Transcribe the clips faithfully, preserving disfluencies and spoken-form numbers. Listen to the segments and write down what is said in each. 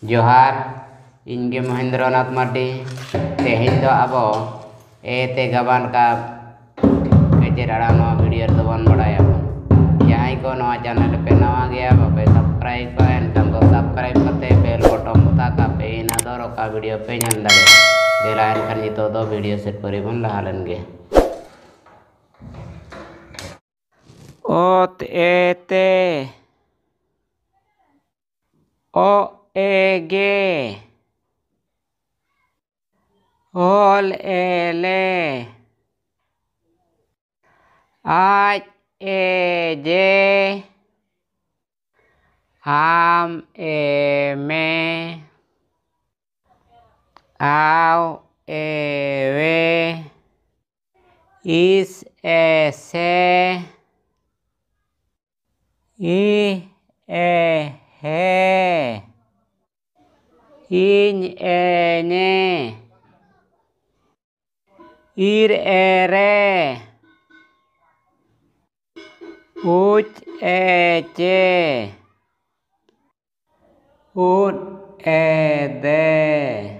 ᱡᱚᱦᱟᱨ, ᱤᱧ ᱜᱮ ᱢᱚᱦᱮᱱᱫᱨᱚᱱᱟᱛᱷ ᱢᱟᱨᱰᱤ᱾ ᱛᱮᱦᱮᱧ ᱫᱚ ᱟᱵᱚ ᱮ ᱛᱮ ᱜᱟᱵᱟᱱ ᱠᱟᱵ ᱜᱟᱡᱮᱨ ᱟᱲᱟᱝ ᱱᱚᱣᱟ ᱵᱷᱤᱰᱤᱭᱳ ᱨᱮᱫᱚ ᱵᱚᱱ ᱵᱟᱲᱟᱭᱟ᱾ ᱡᱟᱦᱟᱸᱭ ᱠᱚ ᱱᱚᱣᱟ ᱪᱮᱱᱮᱞ ᱨᱮᱯᱮ ᱱᱟᱣᱟ ᱜᱮᱭᱟ, ᱵᱟᱯᱮ ᱥᱟᱵᱥᱠᱨᱟᱭᱤᱵᱟ, ᱮᱱᱠᱷᱟᱱ ᱫᱚ ᱥᱟᱵᱥᱠᱨᱟᱭᱤᱵ ᱠᱟᱛᱮ ᱵᱮᱞ ᱵᱚᱴᱚᱱ ᱚᱛᱟ ᱠᱟᱜ ᱯᱮ, ᱤᱱᱟᱹ ᱫᱚ ᱨᱚᱠᱟ ᱵᱷᱤᱰᱤᱭᱳ ᱯᱮ ᱧᱮᱞ ᱫᱟᱲᱮᱭᱟᱜᱼᱟ᱾ ᱫᱮᱞᱟ ᱮᱱᱠᱷᱟᱱ ᱱᱤᱛᱚᱜ ᱫᱚ ᱵᱷᱤᱰᱤᱭᱳ ᱥᱮᱫ ᱯᱟᱹᱨᱤ ᱵᱚᱱ ᱞᱟᱦᱟ ᱞᱮᱱ ᱜᱮ᱾ ᱚᱛ ᱮ ᱛᱮ, ᱚᱜ ᱮ ᱜᱮ, ᱚᱞ ᱮ ᱞᱮ, ᱟᱡ ᱮ ᱡᱮ, ᱟᱢ ᱮ ᱢᱮ, ᱟᱣ ᱮ ᱣᱮ, ᱤᱥ ᱮ ᱥᱮ, ᱤᱦ ᱮ ᱦᱮ, ᱤᱧ ᱮ ᱧᱮ, ᱤᱨ ᱮ ᱨᱮ, ᱩᱪ ᱮ ᱪᱮ, ᱩᱫ ᱮ ᱫᱮ,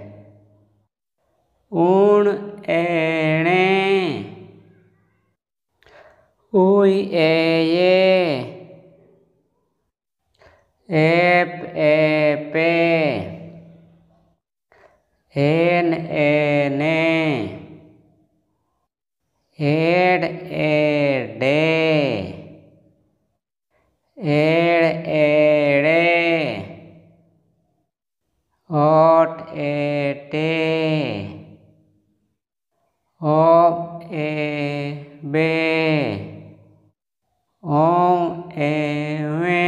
ᱩᱬ ᱮ ᱬᱮ, ᱩᱭ ᱮ ᱭᱮ, ᱮᱯ ᱮ ᱯᱮ, ᱮᱱ ᱮ ᱱᱮ, ᱮᱰ ᱮ ᱰᱮ, ᱮᱲ ᱮ ᱲᱮ, ᱚᱴ ᱮ ᱴᱮ, ᱚᱵ ᱮ ᱵᱮ, ᱚᱝ ᱮ ᱣᱮ,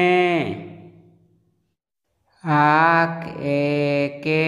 ᱟᱠ ᱮ ᱠᱮ,